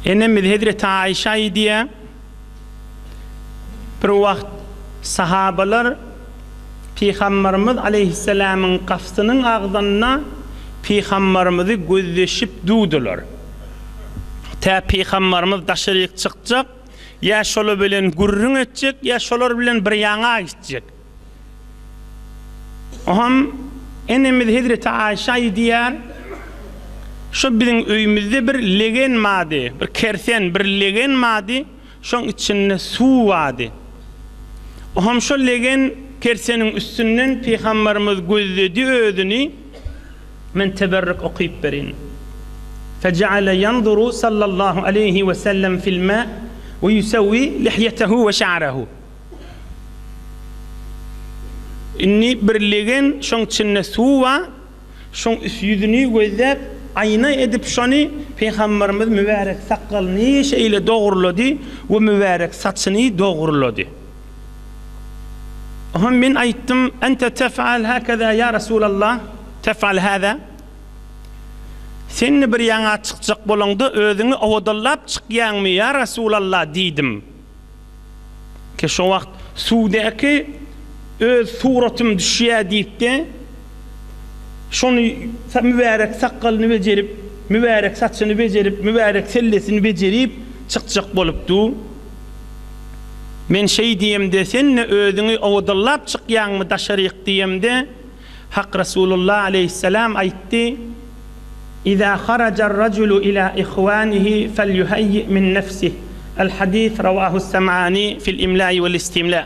Enemiz hezreti Aýşa aýdýar, Bir wagt sahabalar Pygambarymyz aleýhissalamyň gapysynyň agzynda Pygambarymyzy gözleşip durdular. Tä Pygambarymyz daşaryk çykjak, ýa şolar bilen gürrüň etjek, ýa şolar bilen bir ýaňa gitjek. Oňam enemiz hezreti Aýşa aýdýar, Şo biziň öýümizde bir legen bardy, bir kersen, bir legen bardy, şoň içinde suw bardy. Oňam şo legen kerseniň üstünden pygambarymyz gözledi özüni, men teberrük okyp berin. Fejeale ýanzuru sallallahu aleýhi we sellem fil ma we ýusewwi lihýetehu we şa'rehu. Indi bir legen, şoň içinde suw bar, şoň üst ýüzüni gözläp, aýna edip şony Pygamberimiz mübärek sakgalyny şeýle dogrulady we mübärek saçyny dogrulady. Oňa men aýtdym, Ente tef'al hakeza ýa Resulallah, tef'al haza? Sen-de bir ýaňa çykjak bolaňda özüňi owadanlap çykýaňmy ýa Resulallah diýdim. Ki şo wagt suwdaky öz suratym düşýär diýip-de, şony mübärek sakgalyny bejerip, mübärek saçyny bejerip, mübärek sellesini bejerip çykjak bolup dur. Men şeý diýemde, sen-de özüňi owadanlap çykýaňmy daşaryk diýemde, Hak Resulullah aleýhissalam aýtdy, Iza harajar-rajulu ila ihwanihi felýuhayyi min nefsih, El-hadis rawahus-Sem'ani fil-imla'i wel-istimla.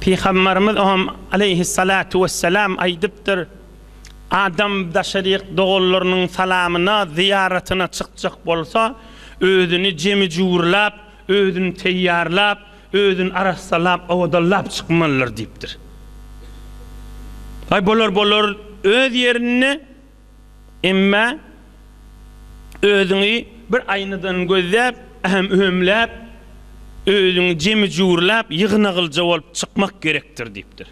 Pygambarymyz oňam aleýhissalatu wessalam aýdypdyr, Adam daşaryk doganlarynyň salamyna, zyýaratyna çykjak bolsa, özüni jemi-jurlap, özüni teýýarlap, Özüni arassalap, owadanlap çykmalydyr diýipdir. Aý bolar bolar öz ýerinde, emma özüňi bir aýnadan gözläp, ähem-ühemläp, özüňi jemi-jurlap, ýygnagylja bolup çykmak gerekdir diýipdir.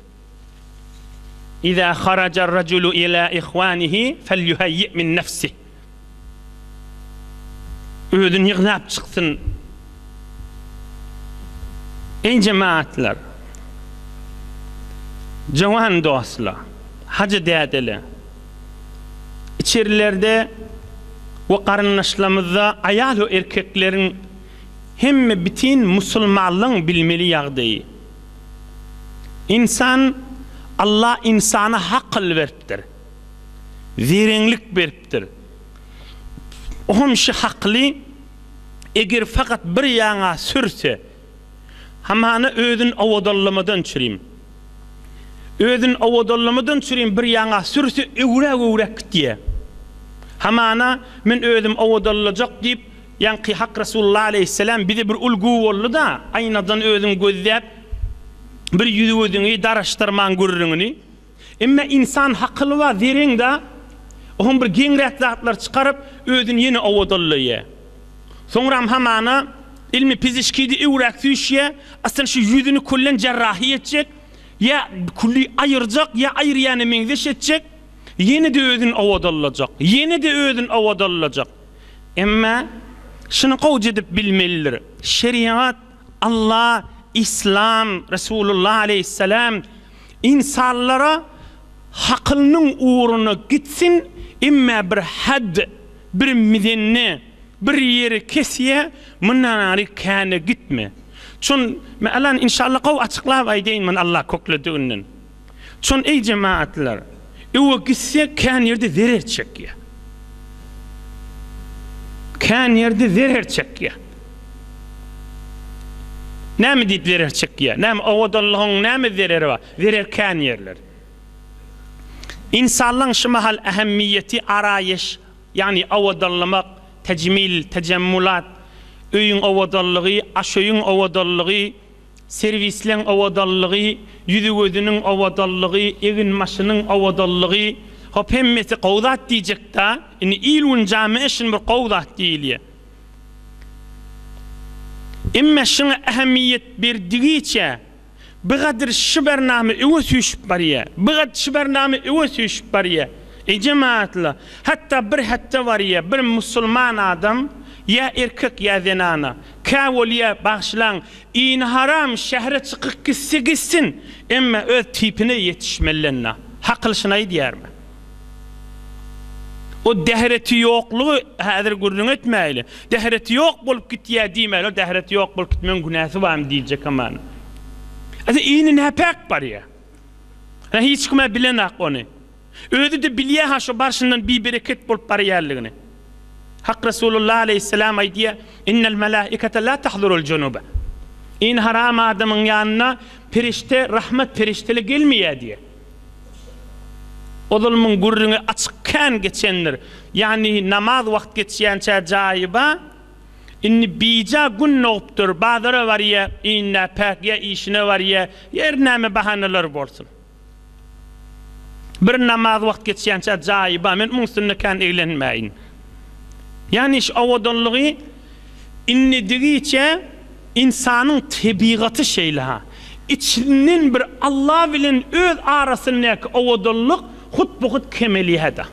Iza harajar-rajulu ila ihwanihi felýuhayyi min nefsih. Özüni ýygnap çyksyn. Eý jemagatlar! Jowan dostlar! Hajy dädeler! Içerilerde we garyndaşlarymyzda aýal we erkekleriň hemme bitin musulmanlaryň bilmeli ýagdaýy. Ynsan Allah ynsana hakyl beripdir. Zereňlik beripdir. Oňam şi hakly eger fakat bir ýaňa sürse, hamana özün owadanlamadan çürim. Özün owadanlamadan çürim bir ýaňa sürse öwräk-öwräk gitýä. Hamana men özüm owadanlajak diýip, ýaňky Hak Resulullah aleýhisselam bize bir ulgu boldy-da, aýnadan özüň gözläp, bir ýüzi-gözüňi daraşdyrman gürrüňini. Emme ynsan hakyly bar zereň-da, oňam bir geňräk zatlar çykaryp, özüni ýene owadanlaýar. Soňram hamana ilmi pizişkide öwräk süýşýär, aslynda şu ýüzüni küllen jerrahiý etjek, ýa külli aýyrjak, ýa aýyrýana meňzeş etjek, ýene-de özüni owadanlajak, ýene-de özüni owadanlajak. Emma şuny gowja edip bilmelidir, şerigat, Allah, Islam, Resulullah aleýhissalam Ynsanlara hakylynyň ugruna gitsin, emme bir had, bir mizenne, bir ýeri kesýä, mundan ary käne gitme. Çon, men alan inşallah gowy açyklap aýdaýyn muny Allah köklediginden. Çon eý jemaatlar, öwe gitse kän ýerde zerer çekýä. Kän ýerde zerer çekýä. Näme diýip zerer çekýär? Näme owadanlygyň näme zereri bar? Zerer kän ýerler. Ynsanlaň şu mahal ähemmiýeti araýyş, ýagny owadanlamak, tejmil, tejemmulat, öýüň owadanlygy, aşöýüň owadanlygy, serwisleň owadanlygy, ýüzi-gözüniň owadanlygy, egin-başynyň owadanlygy, hop hemmesi gowy zat diýjek-dä, indi il-gün jame şuny bir gowy zat diýilýär. Emme şuňa ähmiýet berdigiçe, bigadyr şu bernama öňe süýşüp barýar, bigat şu bernama öňe süýşüp barýar. Eý jemagatlar, hatda bir hetde barýa bir musulman adam ýa erkek ýa zenana, kä bolýa bagyşlaň, ini haram şähre çykyp gitse gitsin, emma öz tipine ýetişmelilenna. Hakyl şuny aýdýarmy? O dähreti ýoklugy häzir gürrüň etmäýli. Dähreti ýok bolup gitýä diýmäýli, ol dähreti ýok bolup gitmegiň günäsi barmy diýjek hamana. Ä ini näpäk barýa. Hä hiç kim-ä bilenak ony. Özi-de bilýä-ha şo barşyndan bibereket bolup barýanlygyny. Hak Resulullah aleýhissalam aýdýar, Innel melaikete la tahdurul junube. Ini haram adamyň ýanyna perişde, rahmet perişdeli gelmeýär diýýär. Ozal muň gürrüňi açyk kän geçendir. Ýagny namaz wagt geçýänçä jaýy ba, indi bija gün dogupdyr, bazara barýa, inä päk ýa işine barýa, ýa her näme bahanalar bolsun. Bir namaz wagt geçýänçä jaýy ba, men muň üstünde kän eglenmäýin. Ýagny şu owadanlygy Innedigiçe ynsanyň tebigaty şeýle-ha. Içinden bir Alla bilen öz arasyndaky owadanlyk hut-bu-hut kemelýä-de.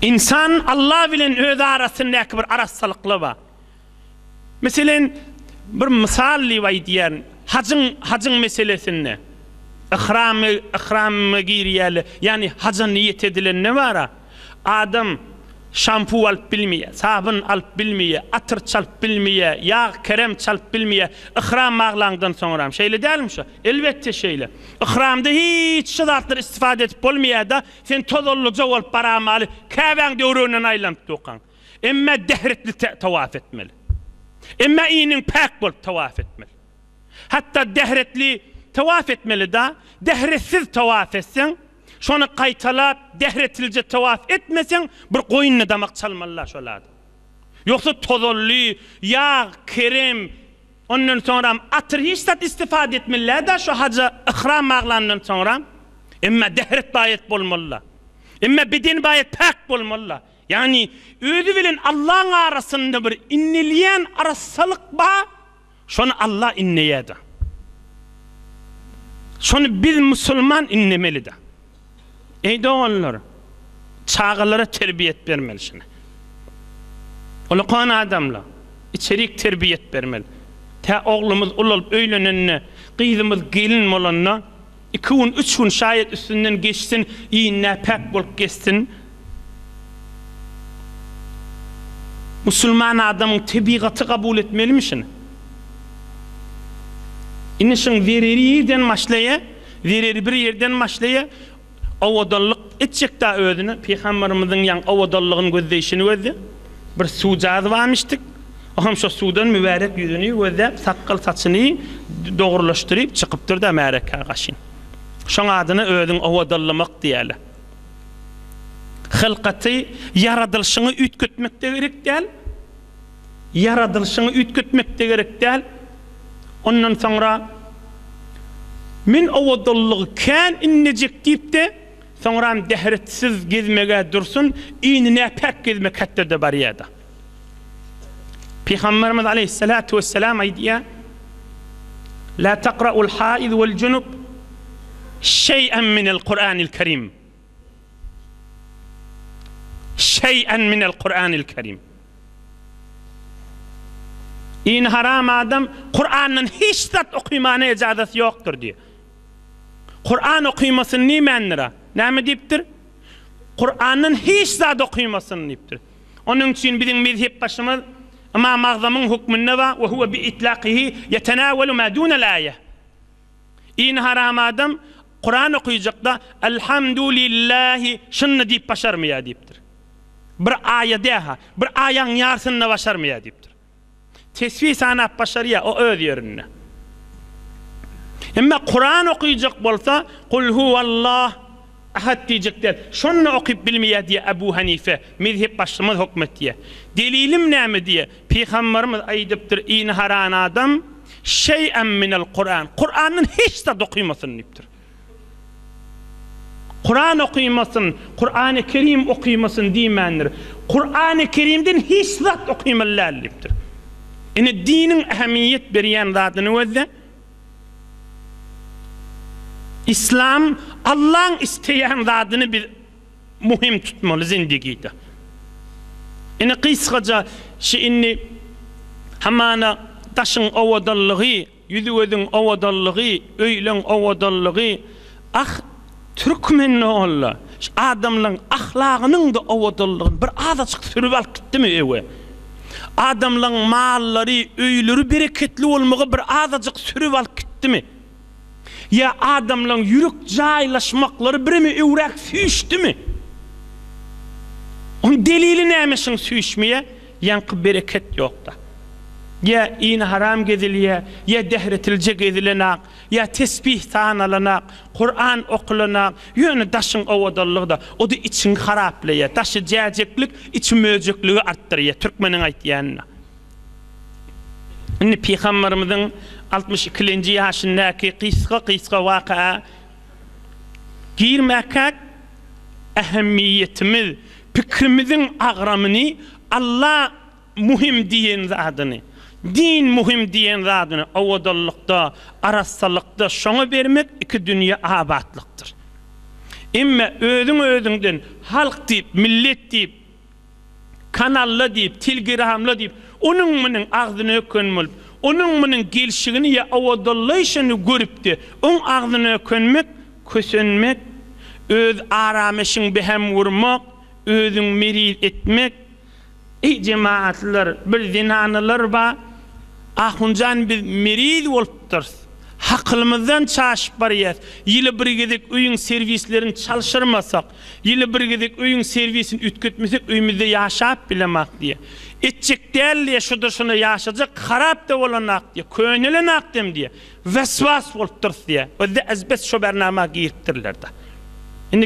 Ynsan Alla bilen öz arasyndaky bir arassalykly bar. Meselen, bir mysal diýip aýdýaryn, hajyň, hajyň meselesinde, yhramy, yhrama girýärler, ýagny haja niýet edilende bar-a, adam şampu alyp bilmeýär, sabyn alyp bilmeýär, atyr çalyp bilmeýär, ýag, kerem çalyp bilmeýär, yhram baglaňdan soňram. Şeýle dälmi şo? Elbetde şeýle. Yhramda hiç şu zatlar istifade edip bolmaýar-da, sen tozanlyja bolup baramaly, Käbäň döwreginden aýlanyp durkaň. Emmä dähretli tawaf etmeli. Emmä iniň päk bolup tawaf etmeli. Hatda dähretli tawaf etmeli-da, dähretsiz tawaf etseň, şony gaýtalap dähretlije tawaf etmeseň, bir goýunda damak çalmaly-la şol adam. Ýogsa tozanly, ýag, kerem, ondan soňram atyr hiç zat istifade etmeli-dä şu haja yhram baglandan soňram. Emmä dähret baýat bolmaly-la. Emmä beden baýat päk bolmaly-la. Ýagny özi bilen Allaň arasynda bir innelýän arassalyk bar, şony Alla inneýär-de. Şony biz musulman innemeli-de. Eý doganlar, çagalara terbiýet bermeli şuny. Ulakan adamlar, içerik terbiýet bermeli. Tä oglumyz ulalyp öýlenende, gyzymyz gelin bolanda, Iki gün, üç gün şaýat üstünden geçsin, iň näpäk bolup gezsin. Musulman adamyň tebigaty kabul etmelimi şuny? Indi şuň zereri ýerden başlaýar, zereri bir ýerden başlaýar, owadanlyk etjek-dä özüne, Pygamberimiziň ýaňy owadanlygyny gözleýşini gözle. Bir suwjaz barmyşdyk. O hem şo suwdan mübärek ýüzüni gözläp, sakgal-saçyny dogrulaşdyryp çykypdyr-da märekä gaşyn. Şoň adyna özüň owadanlamak diýýärler. Hylkaty, ýaradylyşyňy üýtgetmek-de gerek däl. Ýaradylyşyňy üýtgetmek-de gerek däl. Ondan soňra Men owadanlygy kän inlejek diýip-de, Soňram dähretsiz gezmeg-ä dursun, ini näpäk gezmek hetde-de barýa-da. Pygamberimiz aleýhissalatu wessalam aýdýar, La takra'ul haiz wel junub şeý'en minel Kur'anil kerim. Şeý'en minel Kur'anil kerim. Ini haram adam Kur'andan hiç zat okymana ejazasy ýokdur diýýär. Kuran okymasyn diýmändir-a. Näme diýipdir? Kurandan hiç zat okymasyn diýipdir. Onuň üçin biziň mezhepbaşymyz Ymam Agzamyň hükmünde bar, we huwe bi itlakihi ýetenawelu ma dunel aýe. Ini haram adam Kuran okyjakda Elhamdulillahi şuny diýip başarmaýar diýipdir. Bir aýa däha, bir aýaň ýarsyny-da başarmaýar diýipdir. Tesbih sanap başarýar, o öz ýerinde. Emma Kuran okyjak bolsa, Kul huwallah ahad diýjek däl. Şony-da okyp bilmeýär diýýär Ebu Hanife, mezhep başlygymyz hökm etýär. Delilim näme diýýär? Pygamberimiz aýdypdyr, Ini haran adam şeý'en minel Kuran, Kurandan hiç zat okymasyn diýipdir. Kuran okymasyn, Kurany Kerim okymasyn diýmändir. Kurany Kerimden hiç zat okymaly däl diýipdir. Ine diniň ähmiýet berýän zadyny gözle. Islam Allaň isleýän zadyny biz muhim tutmaly zindigide. Ine gysgaja şi indi hamana daşyň owadanlygy, ýüzi-gözüň owadanlygy, öýleň owadanlygy, ah türkmende olla şu adamlaň ahlagynyň-da owadanlygyny bir azajyk sürüp alyp gitdimi öwe. Adamlaň mallary, öýleri bereketli bolmagy bir azajyk sürüp alyp gitdimi? Ýa adamlaň ýürek jaýlaşmaklary bireme öwräk süýşdümi? Oň delili näme şuň süýşmeýä? Ýaňky bereket ýokda. Ýa ini haram gezilýä, ýa dähretilje gezilenak, ýa tesbih sanalanak, Kuran okulanak, ýöne daşyň owadanlygy-da, o-da içiňi haraplaýa, daşy jäjeklik, içi möjekligi artdyrýa, türkmeniň aýtýanyna. Indi Pygamberimiziň 62-lenji ýaşyndaky gysga-gysga waka girmäkäk, ähmiýetimiz, pikrimiziň agramyny Alla muhim diýen zadyny, din muhim diýen zadyny owadanlykda, arassalykda şoňa bermek iki dünýe abatlykdyr. Emme özüň-özüňden halk diýip, millet diýip, Kanalla diýip, telgramla diýip, onuň-munuň agzyny öken bolup, onuň-munuň gelşigini ýa owadanlaýşyny görüp-de, oň agzyny ökenmek, kösenmek, öz arameşiň behem urmak, özüň meriz etmek. Eý, jemagatlar, bir zenanalar bar, Ahunjan biz meriz bolupdyrys. Hakylymyzdan çaşyp barýas. Ýyly bir gezek öýüň serwislerini çalşyrmasak, Ýyly bir gezek öýüň serwisini üýtgetmesek öýmüzde ýaşap bilemak diýýär. Etjek däl diýýär, şudur şunda ýaşajak, harap-da bolanak diýýär, könelenak dem diýýär. Wes-was bolupdyrys diýýär. Özde ezbes şo bernama giripdirler-de.